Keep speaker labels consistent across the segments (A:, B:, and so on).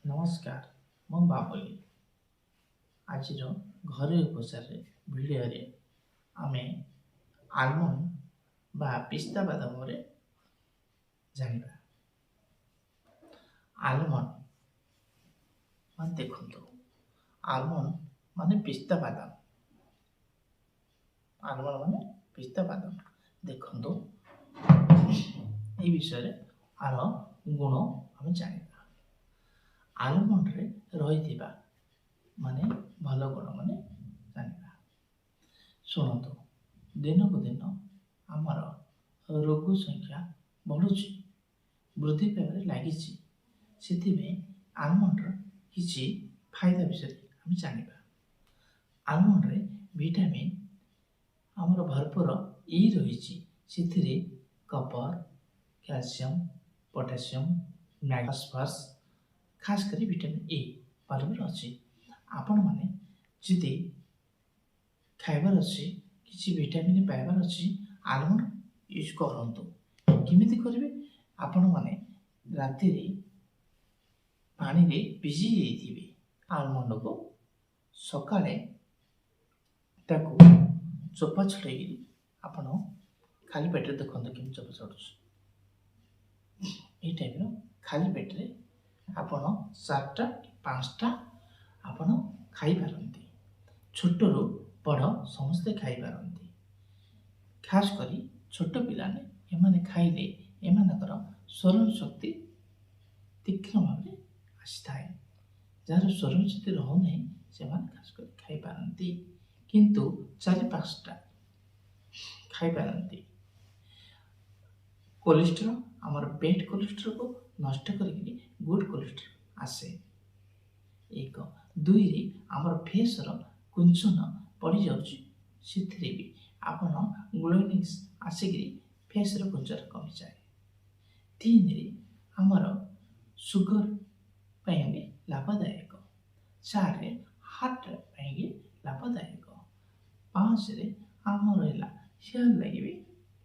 A: ନମସ୍କାର, ମୁଁ ବାବୁଲି। ଆଜିର ଘରୋଇ ଉପଚାରରେ ଭିଡ଼ିଓରେ ଆମେ ଆଲମଣ୍ଡ ବା ପିସ୍ତା ବାଦାମରେ ଜାଣିବା। ଆଲମଣ୍ଡ ମାନେ ଦେଖନ୍ତୁ, ଆଲମଣ୍ଡ ମାନେ ପିସ୍ତା ବାଦାମ। ଆଲମଣ୍ଡ ମାନେ ପିସ୍ତା ବାଦାମ। ଦେଖନ୍ତୁ, ଏଇ ବିଷୟରେ ଆର ଗୁଣ ଆମେ ଜାଣିବା। ଆଲମଣ୍ଡରେ ରହିଥିବା ମାନେ ଭଲ ଗୁଣ ମାନେ ଜାଣିବା। ଶୁଣନ୍ତୁ, ଦିନକୁ ଦିନ ଆମର ରୋଗ ସଂଖ୍ୟା ବଢ଼ୁଛି, ବୃଦ୍ଧି ପାଇବାରେ ଲାଗିଛି। ସେଥିପାଇଁ ଆଲମଣ୍ଡର କିଛି ଫାଇଦା ବିଷୟରେ ଆମେ ଜାଣିବା। ଆଲମଣ୍ଡରେ ଭିଟାମିନ୍ ଆମର ଭରପୁର ଇ ରହିଛି। ସେଥିରେ କପର, କ୍ୟାଲସିୟମ, ପଟାସିୟମ, ଫସଫରସ୍, ଖାସ କରି ଭିଟାମିନ୍ ଏ ଭରପୁର ଅଛି। ଆପଣମାନେ ଯଦି ଖାଇବାର ଅଛି, କିଛି ଭିଟାମିନ୍ ପାଇବାର ଅଛି, ଆଲମଣ୍ଡ ୟୁଜ୍ କରନ୍ତୁ। କେମିତି କରିବେ? ଆପଣମାନେ ରାତିରେ ପାଣିରେ ଭିଜେଇ ଦେଇଥିବେ ଆଲମଣ୍ଡକୁ। ସକାଳେ ତାକୁ ଚୋପା ଛଡ଼େଇକିରି ଆପଣ ଖାଲି ପେଟରେ, ଦେଖନ୍ତୁ କେମିତି ଚୋପା ଛଡ଼ୁଛି, ଏଇ ଟାଇପ୍ର। ଖାଲି ପେଟରେ ଆପଣ ଚାରିଟା କି ପାଞ୍ଚଟା ଆପଣ ଖାଇପାରନ୍ତି। ଛୋଟରୁ ବଡ଼ ସମସ୍ତେ ଖାଇପାରନ୍ତି। ଖାସ କରି ଛୋଟ ପିଲାମାନେ, ଏମାନେ ଖାଇଲେ ଏମାନଙ୍କର ସ୍ମରଣ ଶକ୍ତି ତୀକ୍ଷ୍ଣ ଭାବରେ ଆସିଥାଏ। ଯାହାର ସ୍ମରଣ ଶକ୍ତି ରହୁନାହିଁ, ସେମାନେ ଖାସ କରି ଖାଇପାରନ୍ତି, କିନ୍ତୁ ଚାରି ପାଞ୍ଚଟା ଖାଇପାରନ୍ତି। କୋଲେଷ୍ଟ୍ରଲ୍, ଆମର ବ୍ୟାଡ୍ କୋଲେଷ୍ଟ୍ରଲକୁ ନଷ୍ଟ କରିକିରି ଗୁଡ୍ କୋଲେଷ୍ଟ୍ରଲ୍ ଆସେ, ଏକ। ଦୁଇରେ ଆମର ଫେସ୍ର କୁଞ୍ଚନ ପଡ଼ିଯାଉଛି, ସେଥିରେ ବି ଆପଣ ଗ୍ଲୋଇନିଙ୍ଗସ୍ ଆସିକିରି ଫେସ୍ର କୁଞ୍ଚନ କମିଯାଏ। ତିନିରେ ଆମର ସୁଗର ପାଇଁ ବି ଲାଭଦାୟକ। ଚାରିରେ ହାର୍ଟ ପାଇଁକି ଲାଭଦାୟକ। ପାଞ୍ଚରେ ଆମର ହେଲା ହେୟାର ଲାଗି ବି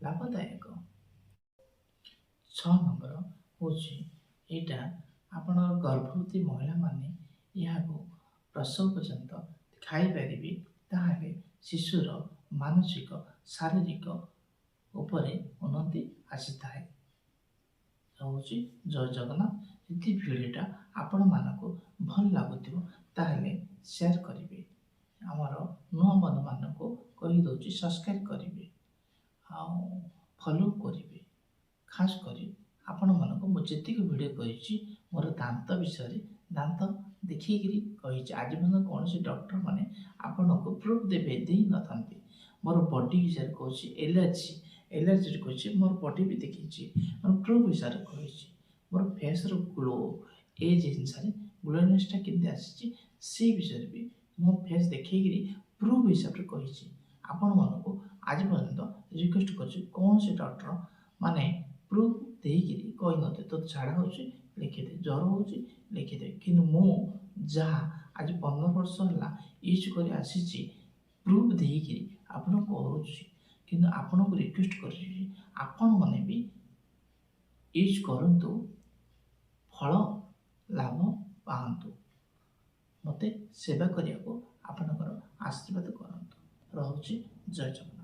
A: ଲାଭଦାୟକ। ଛଅ ନମ୍ବର ହେଉଛି ଏଇଟା, ଆପଣ ଗର୍ଭବତୀ ମହିଳାମାନେ ଏହାକୁ ପ୍ରସବ ପର୍ଯ୍ୟନ୍ତ ଖାଇପାରିବେ, ତାହେଲେ ଶିଶୁର ମାନସିକ ଶାରୀରିକ ଉପରେ ଉନ୍ନତି ଆସିଥାଏ। ରହୁଛି, ଜୟ ଜଗନ୍ନାଥ। ଯଦି ଭିଡ଼ିଓଟା ଆପଣମାନଙ୍କୁ ଭଲ ଲାଗୁଥିବ, ତାହେଲେ ସେୟାର କରିବେ। ଆମର ନୂଆ ବନ୍ଧୁମାନଙ୍କୁ କହିଦେଉଛି, ସବସ୍କ୍ରାଇବ୍ କରିବେ ଆଉ ଫଲୋ କରିବେ। ଖାସ କରି ଆପଣମାନଙ୍କୁ ମୁଁ ଯେତିକି ଭିଡ଼ିଓ କରିଛି, ମୋର ଦାନ୍ତ ବିଷୟରେ ଦାନ୍ତ ଦେଖେଇକିରି କହିଛି। ଆଜି ପର୍ଯ୍ୟନ୍ତ କୌଣସି ଡକ୍ଟର ମାନେ ଆପଣଙ୍କୁ ପ୍ରୁଫ୍ ଦେବେ ଦେଇନଥାନ୍ତି। ମୋର ବଡି ବିଷୟରେ କହୁଛି, ଏଲର୍ଜି କହିଛି, ମୋର ବଡି ବି ଦେଖିଛି, ମୋର ପ୍ରୁଫ୍ ବିଷୟରେ କହିଛି। ମୋର ଫେସ୍ର ଗ୍ଲୋ, ଏ ଜିନିଷରେ ଗ୍ଲୋନେସ୍ଟା କେମିତି ଆସିଛି, ସେଇ ବିଷୟରେ ବି ମୋ ଫେସ୍ ଦେଖେଇକିରି ପ୍ରୁଫ୍ ହିସାବରେ କହିଛି। ଆପଣମାନଙ୍କୁ ଆଜି ପର୍ଯ୍ୟନ୍ତ ରିକ୍ୱେଷ୍ଟ କରୁଛି, କୌଣସି ଡକ୍ଟର ମାନେ ପ୍ରୁଫ୍ ଦେଇକିରି କହିନଥିବେ। ତୋ ଝାଡ଼ା ହେଉଛି ଲେଖିଦେ, ଜ୍ୱର ହେଉଛି ଲେଖିଦେ। କିନ୍ତୁ ମୁଁ ଯାହା ଆଜି 15 ବର୍ଷ ହେଲା ୟୁଜ୍ କରି ଆସିଛି, ପ୍ରୁଫ୍ ଦେଇକିରି ଆପଣଙ୍କୁ କହୁଛି। କିନ୍ତୁ ଆପଣଙ୍କୁ ରିକ୍ୱେଷ୍ଟ କରୁଛି, ଆପଣମାନେ ବି ୟୁଜ୍ କରନ୍ତୁ, ଫଳ ଲାଭ ପାଆନ୍ତୁ। ମୋତେ ସେବା କରିବାକୁ ଆପଣଙ୍କର ଆଶୀର୍ବାଦ କରନ୍ତୁ। ରହୁଛି, ଜୟ ଜଗନ୍ନାଥ।